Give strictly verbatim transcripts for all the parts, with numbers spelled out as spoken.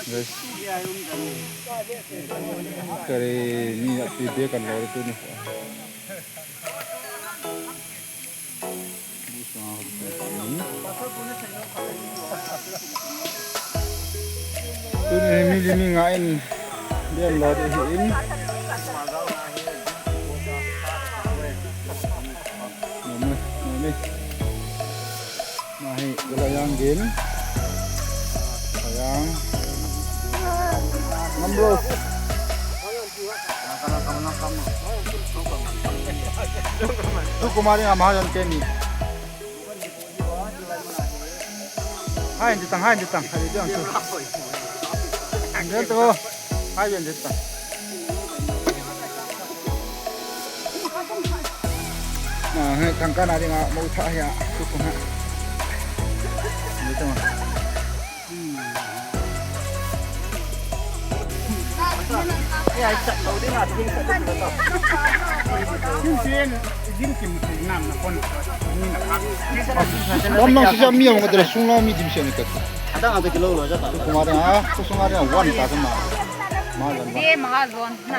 Guys. Kare ni ati be kan lo tu ni. Tuni hi mi li mi nga in, bian lo ding hi in. Mami, mami. Nahi, ula yang gin. Sayang. Ngamlo. Tu kumari nga mahajan keni. Hai, di tang, hai, di tang. Hai, di tang tu. Hai, di tang. Hai, di tang. Nah, hai, tang kana di nga mau tha ya. Tu kumari. Di tang. Ram nang sisa mi ang kadra sung na mi dim siya ni kat. Ada ada kilo lo jata. Kumari ha, kusung ada wan ta sama. Ma jan ma. Ye mahazon na.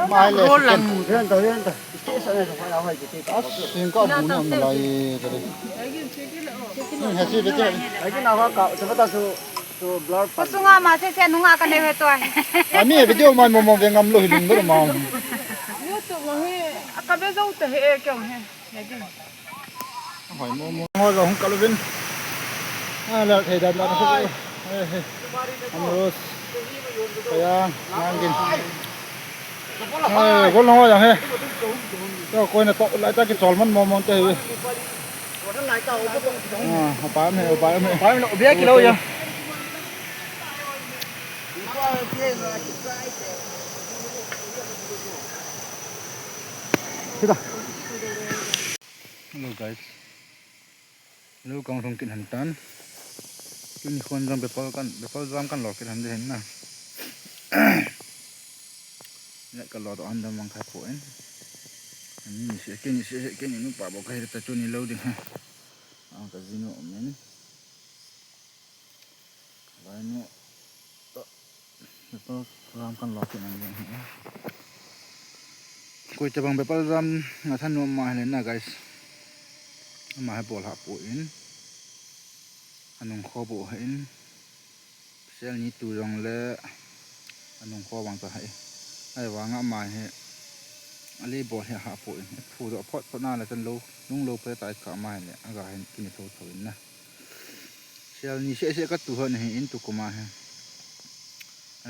Ma le. Roland. Yan ta yan ta. Station na sa ya hai kiti. As sing ka bu na malai kadra. Hmm, hasi bete. Lagi na ka sa bata su. Pasunga ma se se nunga ka ne ve to ai. Ami video mai mo mo ve ngam lo hi lung do ma. YouTube ma hi. A ka be zo te he e kyong he. Ya din. Hoi mo mo ho lo hung ka lo vin. A la thei da la. He he. Amros. Kaya ngangin. Eh, gol ho ya he. To koi na to lai ta ki chol man mo mo te he. Ah, apa me, apa me. Apa me, ubia kilo ya. Kita. Hello guys. Hello, kong thong kin han tan. Tuni khon jong bepal kan, bepal jam kan lo kin han de hen na. Let ka lo to han dam mang khai po en. Ani ni se, keni se, keni nu pa bo khai ta tuni lo ding ha. Ang ka jinu men. Lai nu. Bepal jam kan lo kin han de. Koi tabang bepal jam nga than nu ma hen na guys. Ama he bol ha po in. Anung kho bo ha in. Sel ni tu jong le anung kho vang ta hai. Ai vang ama hi ali bol hi ha po in. Phu do phot phot na le chan lo, nung lo pe tai ka ama hi le aga hin kini tho tho in na. Sel ni se se ka tu han hi in tu kuma hi.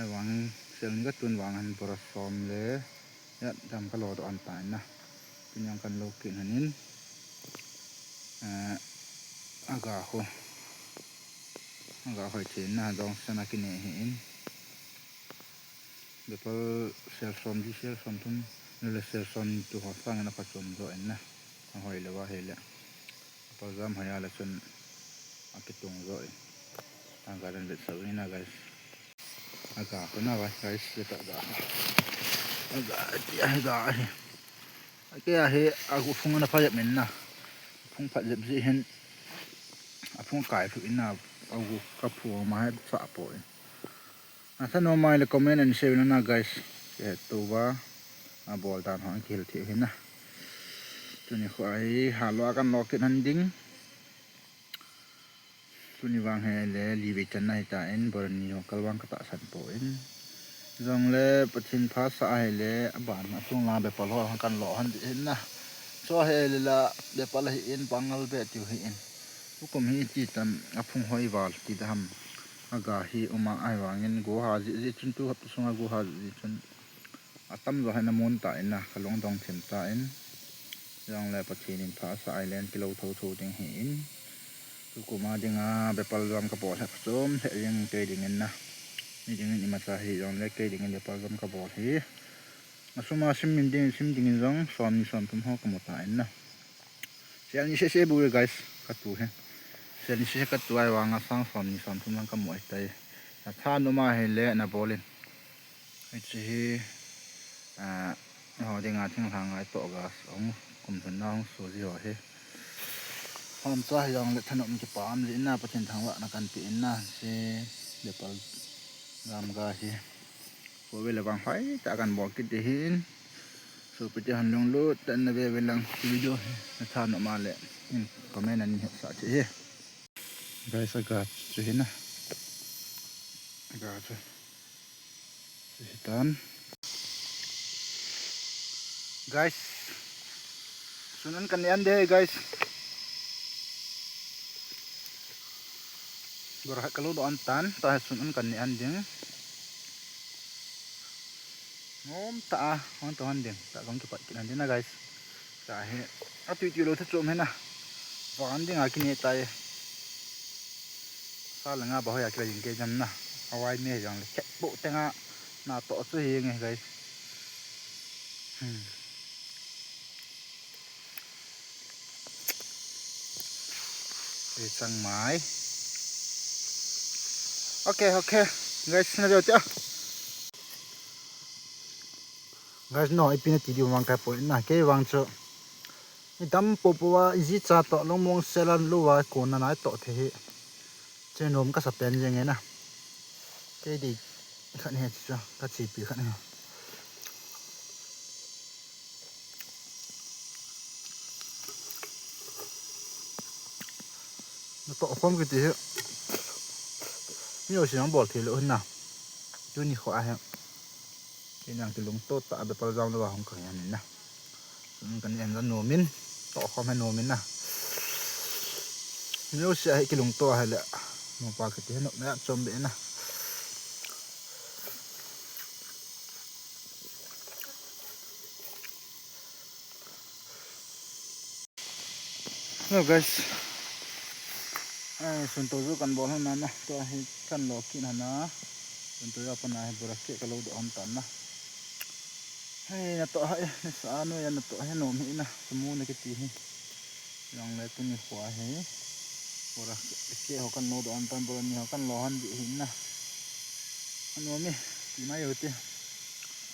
Ai vang sel ni ka tun vang han bora som le. Ya, dam ka lo do an ta in na. Tuni ang kan lo kin han in. Eh, aga ho. Aga hoi thei na dong sana kine hi in. Bepal sel som di sel som thum. Nule sel som tu ho sang na ka som do in na. Hoi le va he le. Bepal jam hoi a le sun a ki tung do in. Ang ka den bet sa in na guys. Aga ko na vai guys, le ta ga. Aga ti aga hi. Ake ahi agu phung na pha jep min na. Phung pha jep ji hin. A phung kai phu in na agu ka phu ma hai sa po in. A sa no mai le comment and share na guys. Ke tu va. A bol dan hong kil thi hin na. Tuni kho ai ha lo kan lo kin han ding. Tuni vang hi le, li vei chan na hi ta in, bora ni ho kal vang ka ta san po in. Jong le, Pathen pha sa hi le, a ban a tung la bepal ho kan lo han di in na. Cho hi le la, bepal hi in, pangal be tiu hi in. Ukum hi ti tam, a phung hoi val ti da ham. A ga hi uma ai vang in, go ha ji ji chun tu hap sunga go ha ji chun. A tam jo hi na mun ta in na, ka lung dong thim ta in. Jong le Pathen in pha sa ai len kilo tho tho ding hi in. Tu kuma ding a bepal jam ka bol he pha chom he ding kei ding in na. Ni ding in ima cha hi jong le kei ding in bepal jam ka bol hi. A sum a sim min ding sim ding in jong som ni som thum ho ka mu ta in na. Sel ni se se bu le guys ka tu he. Sel ni se se ka tu ai vang a sang som ni som thum lang ka mu ai tai. Na tha nu ma hi le na bol in. Hiche hi, ah, ho dinga thinglhang ngai toh ga hung kum thum na hung su ji ho hi. Hom cha hi jong le thanom kipa um ji in na Pathen thangvahna kan pe in na si bepal Gam ga hi. Ko ve le vang hoi ta kan bol kit ding hin. So piti han lunglut tan na ve ve lang video hi. Na tha nom a le in comment ani hep sa che hi. Guys, a ga chu hi na. A ga chu. Chu hi tan. Guys. Sun an kan ne an de guys. Bora ka lo do an tan ta sun an kan ne an ding. Nom ta a, hong to han ding. Ta kong kipat kin an ding na guys. Ta hi. A tui tui lo thu chom hi na. Van ding a kine ta e. Sa la nga ba hoi a kila jing ke jam na. Awai me jang le khet bo te nga. Na to chu hi nge guys. Hmm. Ê, chang mai. Ok, ok. Guys, na veu tia. Guys, no, ipi na ti diu mang kai poi na, kei vang chu. Ni tam po po a, iji cha to, long mong selan lu va, ko na nai to the hi. Che nom ka sa pen jeng e na. Kei dei khat ni he chu, ka chi pi khat ni. Na to khom kiti hi. Mi o si nang bol thei lou hin na. Tuni kho a hi. Kei nang kilungto ta a bepal jam lou a hung kang yan na. Sun kan en la nomin. To khom he nomin na. Mi o si a hi kilungto a hi le. Mo pa kiti hi no me a chom be na. Hello guys. Ai, sun to ju kan bol hana na. To hi kan lo kin hana. Sun to ja pana hi bora ke ka lo do hon tan na. Hai na to hai, na sa no ya na to hai nom hi na. Sumu na kiti hi. Jong le tuni khua hi. Bora ke ho kan lo do hon tan bora ni ho kan lo han di hi na. Ano mi, ti mai yo ti.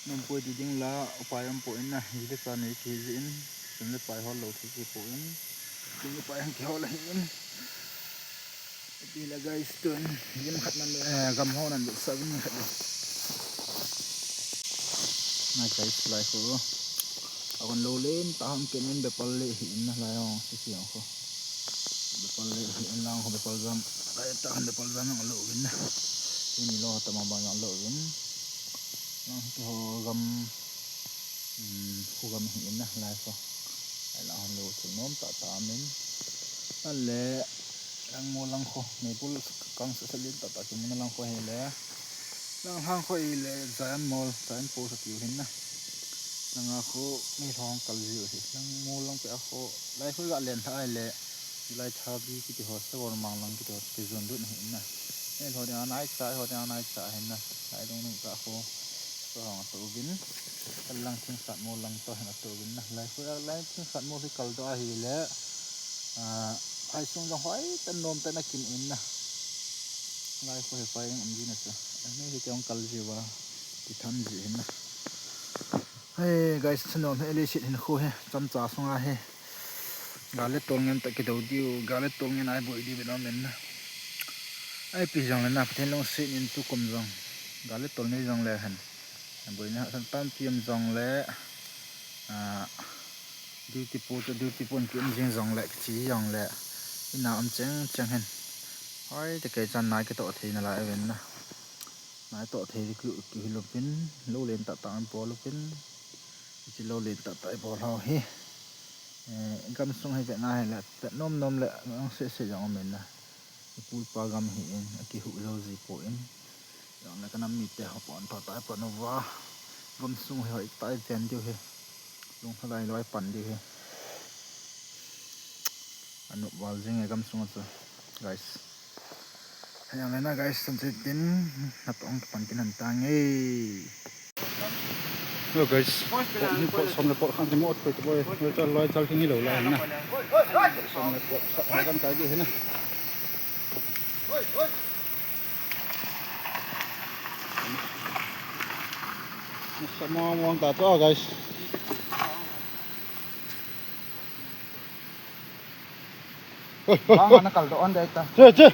Nom poi ti ding la, upai um poi na, hi le sa nei ki ji in, sun le pai hol lo thi ki poi in, sun le pai hang ki hol hi in. Ti la guys tun, gim khat nan, eh, gam ho nan sa gim khat. Na guys, lai ko. Akon lo len, ta ham ken in bepal le hi in na lai ho, si si ho. Bepal le hi in lang ho bepal jam, lai ta ham bepal jam ang lo in na. Ini lo ta ma ba ang lo in. Lang ho gam, um, khu gam hi in na lai ko. Ai lang ho lo thu nom ta ta min. Nan le lang mo lang ko, mei pul kang sa sa lin ta ta ki mo na lang ko hi le. Lang hang ko hi le, Zion Mall, Zion Post a tiu hin na. Lang a ko, mei thong kal jiu hi. Lang mo lang pe a ko, lai ko ga len tha ai le. Lai tha bi kiti ho, sa gor mang lang kiti ho, ki zon dun hi in na. Mei thong ding a nai cha, ho ding a nai cha hin na. Lai dong dong ka ko, so hong a to bin. Kal lang thing sat mo lang to hin a to bin na. Lai ko, lai thing sat mo hi kal do a hi le. Ah, ai sung jong hoi tan nom tan a kim in na. Lai ko he pai ang um ji na chu. Ni hi ke ong kal ji wa. Ki tham ji hin na. Hey guys, chu nom he le sit hin khu he. Cham cha sung a he. Ga le tol ngen ta ki do diu, ga le tol ngen ai boi diu be nom in na. Ai pi jong le na, Pathen long sit in tu kum jong. Ga le tol nei jong le hen. Boi na san tam pi um jong le. Ah, Duty po chu, duty po in ki um jing jong le, ki chi jong le. Ina um cheng cheng hin. Hoi, te kei chan nai ki to thei na lai ven na. Nai to thei ki, ki hi lupin, lo len ta ta an po lupin. Chi lo len ta ta po lo hi. Eh, gam sung hi ve na hi le, pe nom nom le, ang se se jong um in na. Ipul pa gam hi in, a ki hu lo ji po in. Jong le ka nam mi te ho pon tho tai pon uva. Gam sung hi hoi tai ven diu hi. Lung halai loi pan diu hi. Anu wal jing e gam sung chu. Guys. Jong le na guys, san se din, na tong pan kin han tang e. Hello guys, pot ni pot som le pot khan ti mo thoi to boy. Loi chal, loi chal king hi lo la na. Pot som le pot khat kan kai di hi na. Sa mo mo ta to guys. Oi, oi, oi. Bang na kal do on dai ta. Che, che.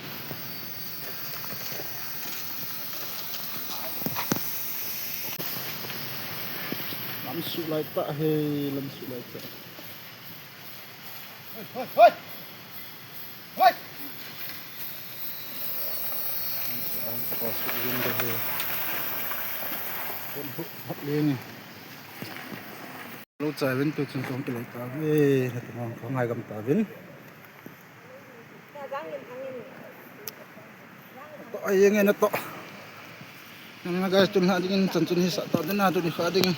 Lamsuh lai tah he, lamsuh lai tah. Lou chai uvin tu chun kong kilei tauve, na tu hong kong ngai gam tauvin. To ai nge na to. Nang na guys, tun ha dingin chan chun hi sa ta ding na tu ni kha ding.